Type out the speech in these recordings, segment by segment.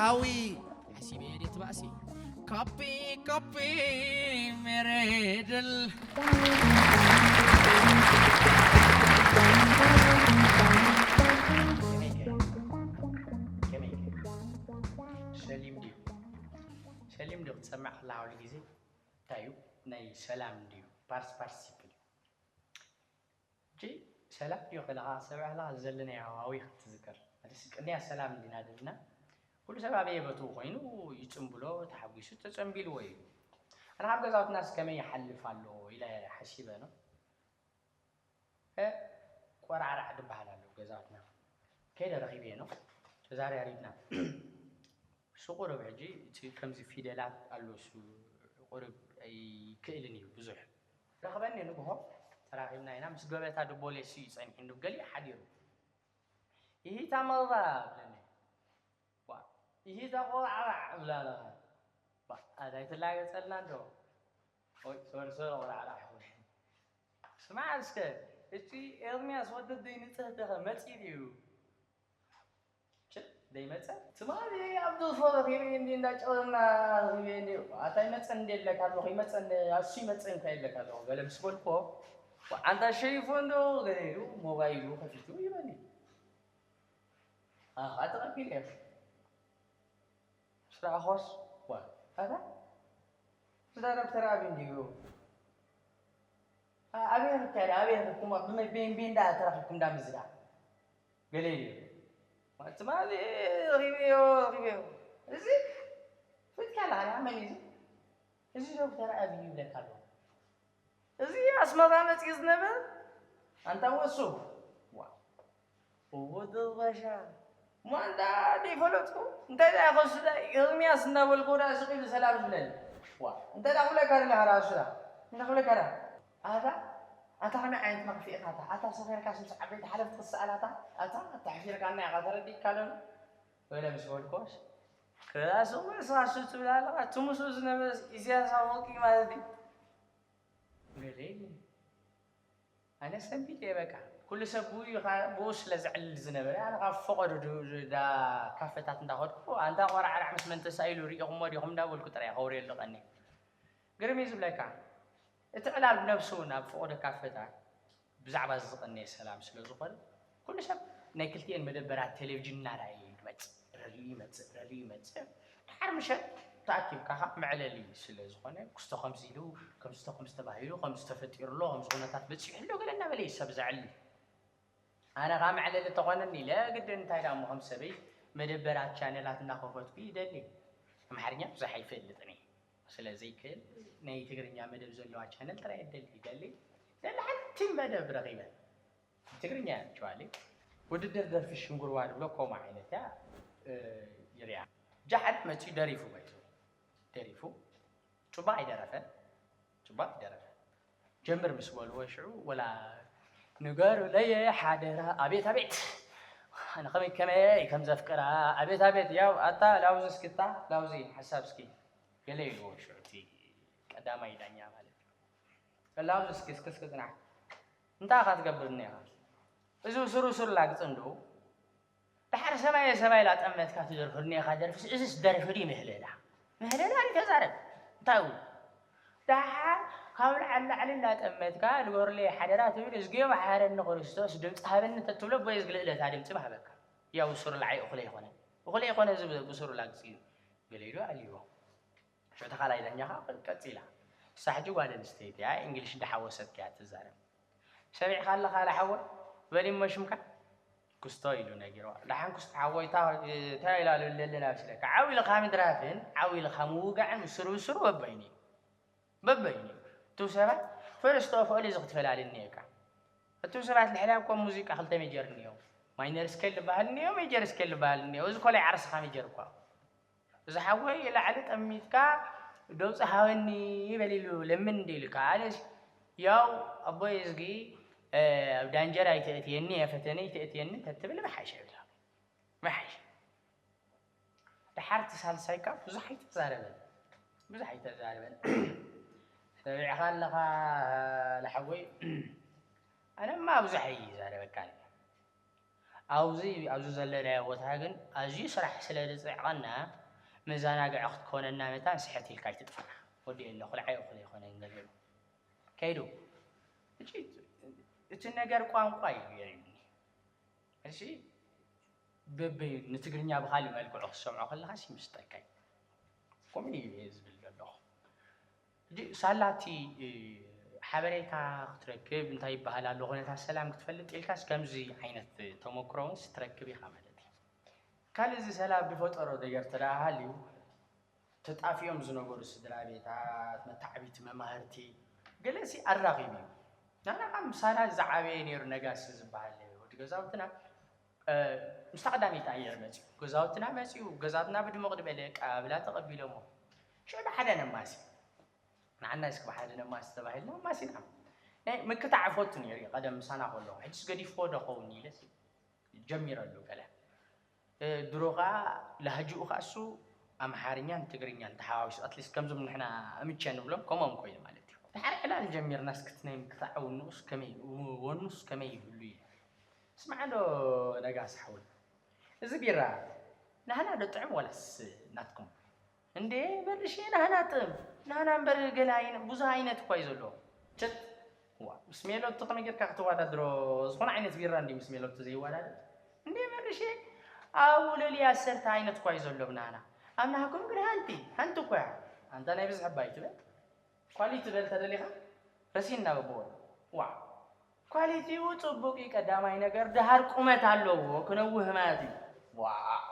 ኣዊ ሓሲበ የዴት ባእሲ ካፒ ካፒ ሜሬድል ሰሊም ድዩ? ሰሊም ድዩ ክትሰምዕ ከለኻ ኩሉ ግዜ እንታይ እዩ? ናይ ሰላም ድዩ? ፓርስ ፓርቲሲፕል እዩ። ሕጂ ሰላም ድዩ ከለኻ፣ ሰብዓ ከለኻ ዘለናዮ ሃዋዊ ክትዝከር። ማለት ቅድሚያ ሰላም እንዲና ደሊና፣ ኩሉ ሰብ ኣበየ ቦትኡ ኮይኑ ይጽምብሎ፣ ተሓጒሱ ተጸምቢልዎ እዩ። ኣነ ካብ ገዛውትናስ ከመይ ይሓልፍ ኣሎ ኢለ ሓሲበ ነው። እ፣ ቆራዕራዕ ዝበሃል ኣሎ ገዛውትና። ከይደ ረኺበዮ ነው። ተዛራሪብና። እሱ ቁሩብ ሕጂ እቲ ከምዚ ፊደላት ኣሎ፣ እሱ ቁሩብ ኣይክእልን እዩ ብዙሕ። ረኽበኒ ንግሆ ተራኺብና ኢና። ምስ ገበታ ድቦሌ እሱ እዩ ጸኒሑ፣ ንብ ገሊኡ ሓዲሩ። ይሂታ መባ ብለኒ። ዋ፣ ይሂታ ቆራዕራዕ ብላ ኣለኻ። ዋ፣ ኣታ ኣይትላገጸልና እንዶ። ኦይ፣ ሶሪ፣ ሶሪ፣ ቆራዕራዕ ይኹን። ስማዕ እስከ፣ እቲ ኤርምያስ ወዲ ደይ ንጽህቲ ኸ መጺኡ ድዩ? ችል፣ ደይመጸ? ትማሊ ኣብ ዶፎ ረኺበ እንዲ እንዳጨወና ረኺበ እንዲ። ኣታ ይመጸ እንዲ ኣለካ ኣለኹ፣ ይመጸ እንዲ፣ ኣሱ ይመጸ እንኳ የለካ ኣለኹ። ገለ ምስ በልኩዎ፣ ዋ፣ ኣንታ ሸይፎ እንዶ ገለ ኢሉ ሞባይሉ ከፊቱ ይበኒ። ኣኻ ተቐቢለ እየ። ምስ ረኣኾስ፣ ዋ፣ ኣታ፣ ምስ ዳይረክተር ኣቢ እንድዩ። ኣ-፣ ኣበይ ረኺብካዮ? ኣበይ ረኺብኩም? ብመ-፣ ቤን-፣ ቤንዳ ተራኺብኩም እንዳ ምዝዳ። ገለ ኢሉ። ዋ፣ ትማሊ ረኺበዮ፣ ረኺበዮ። እዚ፣ ፍትካ ኣለኻ፣ መን እዩ እዚ? እዚ ዶክተር ኣቢ እዩ ይብለካ ኣሎ። እዚ ኣስመራ መጺኡ ዝነበረ ኣንታ ወሱ። ዋ። እዎ ድርበሻ። እሞ ኣንታ ደይፈለጥኩ። እንታይ ደኣ ከሱ ደኣ ኤርምያስ እናበልኩ ደኣ ስቕ ኢሉ ሰላም ዝብለኒ። ዋ። እንታይ ደኣ ክብለካ ደለኻ ደኣ እሱ ደኣ? እንታይ ክብለካ ደኣ? ኣታ፣ ኣታ ከመይ ዓይነት መኽፍኢ ኢኻ ኣታ? ኣታ ሰኺርካስ ምስ ዓበይቲ ሓለፍቲ ክትስኣል ኣታ? ኣታ፣ ኣታ ኣሕፊርካና ኢኻ ተረዲእካ ዶ? ወለ ምስ በልኩስ። ከዛ ስቕ ኢሉ ስቕ ኢሉ ትብል ኣለኻ። እቲ ምስኡ ዝነበረ ኢሳያስ ኣፈወርቂ ማለት እዩ። ገለ የለን። ኣነ ሰንቢደ እየ በቃ። ኩሉ ሰብ ብኡ እዩ ኸ-፣ ብኡ ስለ ዘዕልል ዝነበረ፣ ኣነ ካብ ፈቐዶ ድ-፣ ድ-፣ ዳ ካፈታት እንዳኸድኩ፣ ኣንታ ቆራዕራዕ ምስ መን ተሳኢሉ ርኢኹሞ ዲኹም እንዳበልኩ ጥራይ ከውርየሉ ቀንየ። ግርም እዩ ዝብለካ። እቲ ዕላል ብነብሱ ናብ ፈቐዶ ካፈታት ብዛዕባ እዚ ዝቐነየ ሰላም ስለ ዝኾነ፣ ኩሉ ሰብ ናይ ክልቲኤን መደበራት ቴሌቪዥን እናረኣየ እዩ ዝመጽእ። ረድዩ ይመጽእ፣ ረድዩ ይመጽእ። ድሓር ምሸት ተኣኪብካ ኸኣ መዕለሊ ስለ ዝኾነ፣ ክስቶ ከምዚ ኢሉ፣ ከምዚ ተ-፣ ከምዚ ተባሂሉ፣ ከምዚ ተፈጢሩ ኣሎ፣ ከምዚ ኩነታት በጺሑ ኣሎ፣ ገለ እናበለ እዩ ሰብ ዘዕልል። ኣነ ኸኣ መዕለሊ ተኾነኒ ኢለ ግድን እንታይ ደኣ እሞ ከም ሰበይ መደበራት ቻነላት እናኸፈትኩ ይደሊ። ኣምሓርኛ ብዙሕ ኣይፈልጥን እየ። ስለ ዘይክእል ናይ ትግርኛ መደብ ዘለዋ ቻነል ጥራይ እየ ደሊ፣ ይደሊ። ደሊ ሓንቲ መደብ ረኺበ። ትግርኛ actually ውድድር ደርፊ ሽንጉርዋ ንብሎ ከምኡ ዓይነት እያ፣ እ፣ ይሪኣ። ጃሓድ መፂኡ ደሪፉ ባይዘው። ደሪፉ። ጩባ ኣይደረፈን። ጩባ ኣይደረፈን። ጀምር ምስ በልዎ ሽዑ ወላ ንገሩለይ ሓደራ፣ ኣቤት ኣቤት፣ ኣነ ከመይ ከመይ ከም ዘፍቅራ፣ ኣቤት ኣቤት፣ ያው ኣታ ላውዚ እስኪ፣ እታ ላውዚ ሓሳብ እስኪ ገለ ኢልዎ ሽዑ እቲ ቀዳማይ ዳኛ ማለት እዩ። ላውዚ እስኪ፣ እስኪ፣ እስኪ ጽናሕ፣ እንታይ ኢኻ ትገብር እኒኻ? እዚ ስሩ ስሩ ላግጺ እንዶ፣ ደሓር ሰማየ ሰማይ ላጠመትካ ትደርፎ እኒኻ ደርፊ፣ እዚስ ደርፊ ድዩ ምህለላ? ምህለላ እዩ ተዛረብ። እንታይ እዩ? ደሓር ካብ ላዕሊ ላዕሊ እናጠመትካ ንገሩለይ ሓደራ ትብል፣ እዝግዮ መሓረኒ ክርስቶስ ድምፂ ሃበኒ እንተትብሎ፣ እቦ እዝጊ ልእለታ ድምፂ ምሃበካ። ያው ብሱሩ ላዓይ እኹለ ይኾነ። እኹለ ይኾነ እዚ ብሱሩ ላግፂ እዩ። ገለ ኢሉ ኣልይዎ። ሽዑ እቲ ካልኣይ ዳኛ ኸዓ ቀፂላ። ንሳ ሕጂ ጓል ኣንስተይቲ እያ፣ እንግሊሽ እንዳሓወሰት እያ ትዛረብ። ሰሚዕካ ኣለኻ ላሓወይ? በሊ እሞ ሽምካ? ኩስቶ ኢሉ ነጊርዋ። ደሓን ኩስቶ ሓወይ፣ እታ፣ እንታይ ኢላ ለለና መስለካ? ዓው ኢልካ ምድራፍን ዓው ኢልካ ምውጋዕን ብስሩ ብስሩ በበይኑ እዩ። በበይኑ እዩ። እቶም ሰባት ፈርስት ኦፍ ኦል እዚ ክትፈላሊ እኒአካ። እቶም ሰባት ልሕላይ እኮ ሙዚቃ ክልተ ሜጀር እኒኦ። ማይነር ስኬል ዝበሃል እኒኦ፣ ሜጀር ስኬል ዝበሃል እኒኦ። እዚ ኮላይ ዓርስኻ ሜጀር እኳ። እዚ ሓወይ ላዕሊ ጠሚትካ ደውፂ ሃበኒ በል ኢሉ ለምን እንዲ ኢልካ፣ ኣነስ ያው ኣቦይ እዝጊ፣ እ፣ ኣብ ዳንጀር ኣይተእትየኒ፣ የፈተነ ኣይተእትየኒ እንተትብል ምሓሸ ይብላ። ምሓሸ። ደሓር እቲ ሳልሳይ ካብ ብዙሕ ኣይተዛረበን። ብዙሕ ኣይተዛረበን። ሰሚዕካ ኣለኻ ለሓወይ? ኣነማ ብዙሕ ኣይዛረበካን። ኣብዚ ኣብዚ ዘለናዮ ቦታ ግን ኣዝዩ ስራሕ ስለ ዝጽዕቐና፣ መዘናግዒ ክትኮነና መታን ስሕት ኢልካ ኣይትጥፋእ። ወዲኤ ኣለኹ፣ ልዓይ እኹል ኣይኮነን ገሊኡ። ከይዱ። ሕጂ እቲ ነገር ቋንቋ እዩ የርእዩኒ። እሺ፣ በበይ ንትግርኛ ብኻሊእ መልክዑ ክትሰምዖ ከለኻስ ይምስጠካ እዩ። ከምኡ እዩ እየ ዝብል ዘለኹ። ሕጂ ሳላ እቲ፣ እ፣ ሓበሬታ ክትረክብ እንታይ ይበሃል ኣሎ፣ ኩነታት ሰላም ክትፈልጥ ኢልካስ ከምዚ ዓይነት ተመክሮ እውን ትረክብ ኢኻ ማለት እዩ። ካልእ እዚ ሰላም ዝፈጠሮ ነገር ተደኣ ሃልዩ፣ ተጣፊኦም ዝነበሩ ስድራ ቤታት፣ መተዓቢቲ መማህርቲ፣ ገለሲ ኣራኺቡ እዩ። ንሕና ካብ ምሳና ዝዓበየ ነይሩ ነጋሲ ዝበሃል ወዲ ገዛውትና፣ እ፣ ምስታ ቀዳመይቲ ኣየር መጺኡ። ገዛውትና መጺኡ፣ ገዛውትና ብድሙቕ ዝበለ ኣቀባብላ ተቐቢሎሞ። ሽዑ ብሓደ ነማሲ። ንዓና እስኪ ብሓደ ነማሲ ተባሂልና ኣማሲና። ናይ ምክታዕ እፈቱ ነይሩ እዩ ቀደም ምሳና ከሎ። ሕጅስ ገዲፍዎ ዶ ኸውን ኢለስ ጀሚረሉ ገለ። እ፣ ድሮ ኸኣ ላህጅኡ ኸኣ እሱ ኣምሓርኛን ትግርኛን ተሓዋዊሱ፣ ኣትሊስት ከምዞም ንሕና ኣምቼ ንብሎም ከምኦም ኮይኑ ማለት እዩ። ድሓር ዕላል ጀሚርና እስክቲ ናይ ምክታዕ ወኑስ ከመይ፣ ወኑስ ከመይ ይህሉ እዩ? ስማዕ ዶ ነጋስ ሓወይ፣ እዚ ቢራ ናህና ዶ ጥዕም ወላስ ናትኩም? እንዴ መርሽ ናህና ጥም፣ ናህና እምበር ገለ ኣይነ-፣ ብዙሕ ዓይነት እኳ እዩ ዘለዎ። ቸት፣ ዋ፣ ምስ ሜሎቶ ከመይ ጌርካ ክትወዳድሮ? ዝኾነ ዓይነት ቢራ እንዲ ምስ ሜሎቶ ዘይወዳደር? እንዴ መርሽ ኣብኡ ልዕሊ ዓሰርተ ዓይነት እኳ እዩ ዘሎ ናህና። ኣብ ናህኩም ግን ሓንቲ፣ ሓንቲ እኳ እያ። ኣንታ ናይ ብዝሒ እባ ኣይትበል። ኳሊቲ በል ተደሊኻ፣ ረሲንና በብወ። ዋ፣ ኳሊቲኡ ጽቡቕ እዩ፣ ቀዳማይ ነገር። ደሃር ቁመት ኣለዎ፣ ክነውህ ማለት እዩ። ዋ፣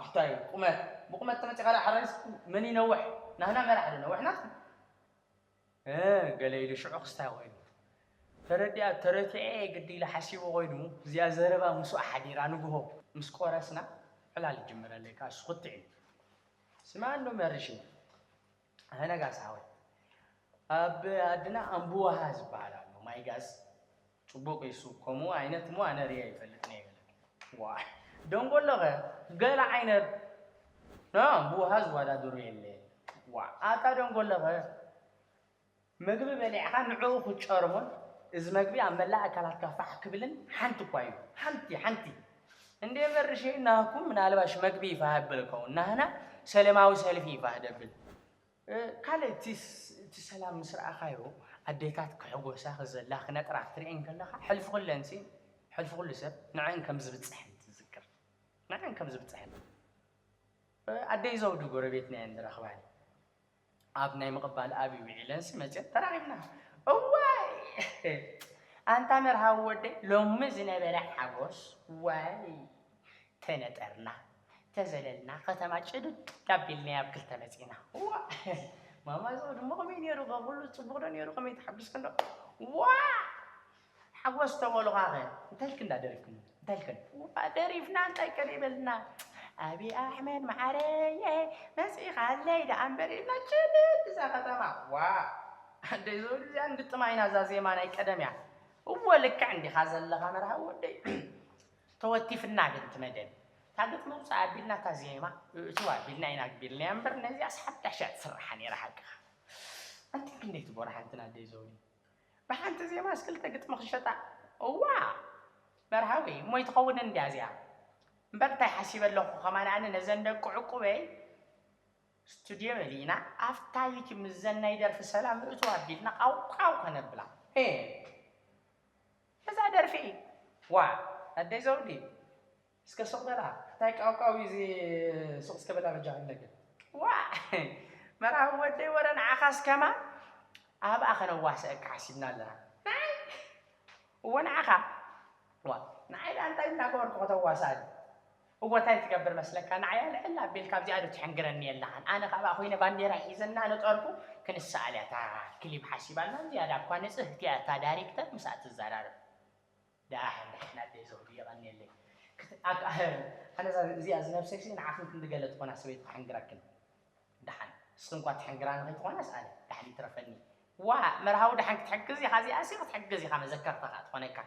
እንታይ ቁመት? ብቁመት ተመጺኻ ደኣ ሓራይስ መን ይነውሕ? ናህና መራሕ ዶ ነውሕ ናትኩም? እ፣ ገለ ኢሉ ሽዑ ክስታይ ኮይኑ። ተረዲኣ፣ ተረቲዐ ግዲ ኢሉ ሓሲቡ ኮይኑ፣ እዚኣ ዘረባ ምስኡ ሓዲራ ንግሆ ምስ ቆረስና፣ ዕላል ይጅምረለይ፣ ከኣ እሱ ክትዕ እዩ። ስማ እንዶ መርሽ። ኣነ ነጋሲ ሓወይ፣ ኣብ ኣድና ኣምቡዋሃ ዝበሃል ኣሎ፣ ማይ ጋዝ። ጽቡቕ እዩ እሱ። ከምኡ ዓይነት እሞ ኣነ ርእየ ኣይፈልጥን እየ ገለ። ዋይ፣ ደንጎሎ ኸ ገለ ዓይነት፣ ኖ፣ ኣምቡዋሃ ዝወዳድሩ የለ። ዋ፣ ኣታ ደንጎሎ ኸ መግቢ በሊዕኻ ንዕኡ ክትጨርሞን እዚ መግቢ ኣብ መላእ ኣካላትካ ፋሕ ክብልን ሓንቲ እኳ እዩ። ሓንቲ፣ ሓንቲ። እንዴ መርሼ ናህኩም ምናልባሽ መግቢ ይፋህ ብል ከውን፣ ናህና ሰለማዊ ሰልፊ ይፋህ ደብል። እ፣ ካልእ እቲ ስ-፣ እቲ ሰላም ምስ ረኣኻዮ፣ ኣዴታት ክሕጎሳ ክዘላ ክነጥራ ክትርእየን ከለኻ፣ ሕልፊ ኩለንሲ፣ ሕልፊ ኩሉ ሰብ ንዐን ከም ዝብጽሐን ትዝክር። ንዐን ከም ዝብጽሐን። እ፣ ኣደይ ዘውዱ ጎረቤትና እየን ዝረኽባኒ። ኣብ ናይ ምቕባል ኣብዩ ውዒለንሲ መጽየን ተራኺብና። እዋይ! ኣንታ መርሃዊ ወደይ፣ ሎሚ ዝነበረ ሓጎስ፣ ዋይ! ተነጠርና፣ ተዘለልና፣ ከተማ ጭድድ ኣቢልናያ ኣብ ክልተ መጺና። ዋ! ማማ ዘውዱ እሞ ከመይ ነይሩ? ከ ኩሉ ጽቡቕ ዶ ነይሩ? ከመይ ተሓጒስክን ዶ? ዋ! ሓጎስ ተበሉኻኸ? እንታይ ኢልክን ዳ ደሪፍክን? እንታይ ኢልክን? ዋ፣ ደሪፍና እንታይ ቀን ይበልና? ኣብይ ኣሕመድ መዓረየ፣ መጺኻለይ ደኣ እምበር ኢልና ጭድድ እዛ ከተማ። ዋ! ኣደይ ዘውዱ እዚኣ ንግጥማ ኢና፣ እዛ ዜማ ናይ ቀደም እያ። እወ፣ ልክዕ እንዲኻ ዘለኻ መርሃዊ ወደይ። ተወቲፍና ግን እቲ መደብ። እታ ግጥሚ ውፅእ ኣቢልና እታ ዜማ እትው ኣቢልና ኢና ኣግቢልናያ እምበር ነዚኣስ ሓዳሽ እያ ትስርሓ ነይራ ሓቅኻ። ኣንቲ ክንደይ ትጎርሓ እንትን ኣደይ ዘውዲ። ብሓንቲ ዜማስ ክልተ ግጥሚ ክሸጣ? እዋ! መርሃዊ፣ እሞ ይትኸውን እንድያ እዚኣ። እምበር እንታይ ሓሲበ ኣለኹ ከማን ኣነ ነዘን ደቂ ዕቁበይ ስቱድዮ መሊእና ኣብታ ዩቲዩብ ምስዘን ናይ ደርፊ ሰላም እትው ኣቢልና ቃውቃው ከነብላ። ሄ! እዛ ደርፊ፣ ዋ፣ ኣደይ ዘውዲ፣ እስከ ሱቕ በላ። እንታይ ቃውቃው እዩ እዚ ሱቕ እስከ በላ በጃ ክብለኪ። ዋ፣ መርሃዊ ወደይ ወረ ንዓኻስ ከማን ኣብኣ ከነዋስኣካ ሓሲብና ኣለና። ንዓይ? እወ ንዓኻ። ዋ፣ ንዓይ ደኣ እንታይ እናገበርኩ ከተዋስኣኒ? እወ፣ እንታይ ትገብር መስለካ? ንዓይ ልዕል ኣቢልካ ኣብዚኣ ዶ ትሕንግረኒ የለኻን? ኣነ ካብኣ ኮይነ ባንዴራ ሒዘ እናነጠርኩ ክንስኣል እያ እታ ክሊፕ ሓሲባልና። ዝያዳ እኳ ንጽህቲ እያ እታ ዳይሬክተር ምስኣ ትዘራረብ። ደሓን፣ ደሓን ኣደይ ዘውዱ የቐንየለይ። ክት-፣ ኣክ-፣ ኣነ እዛ፣ እዚኣ ዝነብሰይሲ ንዓኽን ክንዲ ገለ ትኾና ሰበይቲ ክሕንግረክን። ደሓን፣ ንስኽን እኳ ትሕንግራኒ ከይትኾናስ ኣነ ደሓን ይትረፈኒ። ዋ፣ መርሃዊ ደሓን ክትሕግዝ ኢኻ፣ እዚኣሲ ክትሕግዝ ኢኻ፣ መዘከርታ ከኣ ትኾነካ።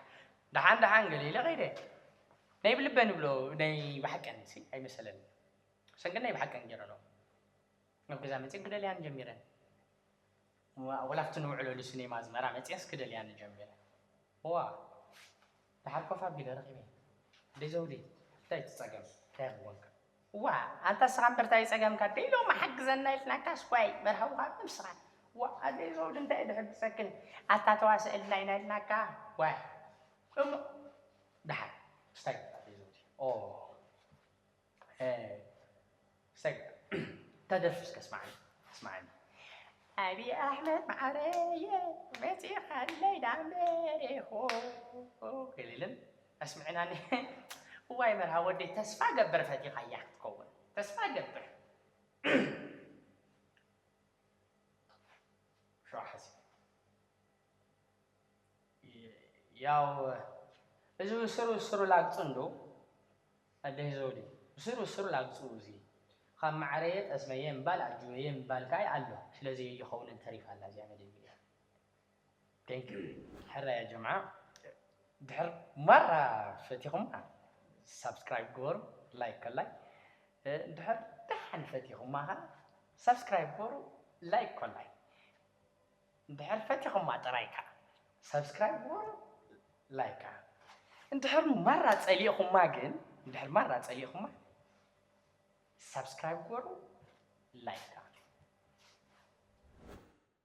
ደሓን፣ ደሓን ገለ ኢለ ከይደ። ናይ ብልበ ንብሎ፣ ናይ ብሓቀንሲ ኣይመሰለኒ። ሰንገን ናይ ብሓቀን ገይረ ኣለኹ። ናብ ገዛ መጺኤን ክደልያን ጀሚረን። ዋ-፣ ወላ ኣብቲ ንውዕለሉ ሲኔማ ኣዝመራ መጺኤስ ክደልያን ጀሚረን። ዋ፣ ደሓር ኮፍ ኣቢለ ረኺበ። ኣደይ ዘውዲ፣ እንታይ እቲ ጸገም? እንታይ ይኽወንካ? ዋ፣ ኣንታ ስኻ እምበር እንታይ ጸገምካ? ደይ ሎሚ ሓግዘና ኢልናካስ ዋይ፣ መርሃዊ ካብ ነብስኻ። ዋ፣ ኣደይ ዘውዲ እንታይ ድሕግዘክን? ኣታ ተዋስእልና ኢና ኢልናካ። ዋይ። እሞ፣ ደሓን። ስታይ፣ ኣደይ ዘውዲ። ኦ። እ፣ ስታይ፣ እታ ደርፊ እስከ ኣስምዓኒ። ኣስምዓኒ። ኣብይ ኣሕመድ ማዓረየ፣ መጺኻለይ ዳምበሬ ሆ። ገሊልን ኣስምዕናኒ። እዋይ መርሃ ወደይ፣ ተስፋ ገብር ፈቲኻያ ክትከውን። ተስፋ ገብር። ሸውዓተ። ያው፣ እዚ ብስሩ ብስሩ ላግጹ እንዶ፣ ኣደይ ዘውዲ፣ ብስሩ ብስሩ ላግጹ እዚ። ካብ ማዕረየ ጠስመየ ምባል ኣጅበየ ምባል ከኣ ኣሎ። ስለዚ ይኸውን እንተሪፋ ኣላ እዚኣ መደብ እያ። Thank you። ሕራ ያ ጀምዓ፣ ድሕር ማራ ፈቲኹማ ሳብስክራይብ ግበሩ፣ ላይክ ኮላይ። እ፣ ድሕር ደሓን ፈቲኹማ ኸዓ ሳብስክራይብ ግበሩ፣ ላይክ ኮላይ። እንድሕር ፈቲኹማ ጥራይ ከኣ ሳብስክራይብ ግበሩ፣ ላይክ ከኣ። እንድሕር ማራ ጸሊእኹማ ግን፣ እንድሕር ማራ ጸሊእኹማ ሳብስክራይብ ግበሩ፣ ላይክ ከኣ።